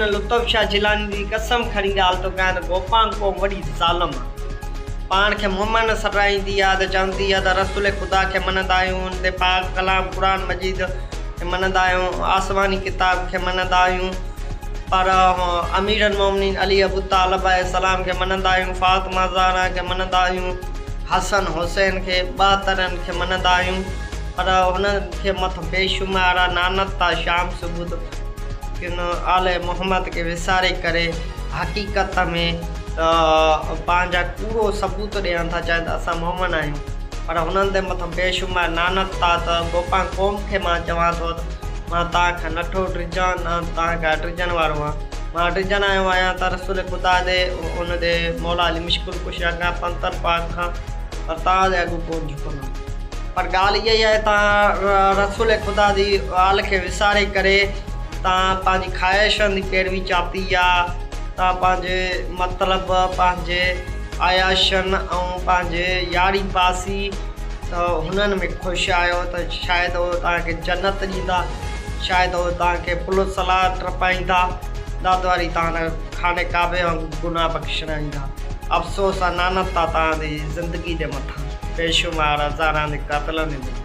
ان لطف شاهه جيلاني جي قسم کڻي ڳالهه ٿو ڪيان ته گوپانگ قوم وڏي ظالم آ. پاڻ کي مومن سڏرائيندي آ ته چوندي آ ته رسول خدا کي مڃندا آهيون، ان تي پاڪ ڪلام قرآن مجيد کي مڃندا آهيون، آسماني ڪتاب کي مڃندا آهيون پر امير المومنين علي ابو طالب عليه السلام کي مڃندا آهيون، فاطمه زهرا کي مڃندا آهيون، حسن حسين کي ٻاهترن کي مڃندا آهيون پر هنن کي مٿو بيشمار آ نانت آ شام صبح ڪن آل محمد کي وساري ڪري حقيقت ۾ ته پنهنجا ڪوڙو ثبوت ڏيڻ ٿا چاهين ته اسان مومن آهيون پر هنن تي مٿان بيشمار لعنت آ ته گوپانگ قوم کي مان چوان ٿو ته مان توهان کان نٿو ڊڄان نه توهان کان ڊڄڻ وارو آهيان مان ڊڄڻ آيو آهيان ته رسول خدا جي ان جي مولا علي مشڪل ڪشا کان پنتر پاڪ کان پر توهان جي اڳ ڪونه جهڪندم. پر ڳالهه اها ئي آهي توهان رسول خدا جي آل کي وساري ڪري توهان پنهنجي خواهشن جي پيروي چاتي آ، توهان پنهنجي مطلب، پنهنجي عياشن ۽ پنهنجي ياري پاسي ته هنن ۾ خوش آهيو ته شايد اهي توهان کي جنت ڏيندا، شايد اهي توهان کي پل صلاح ٽپائيندا، دادواري توهان خانه ڪعبي وانگر گناهه بخشرائيندا. افسوس آ لعنت آ توهان جي زندگي جي مٿان. بيشمار هزاران جي قاتلن جي مٿان.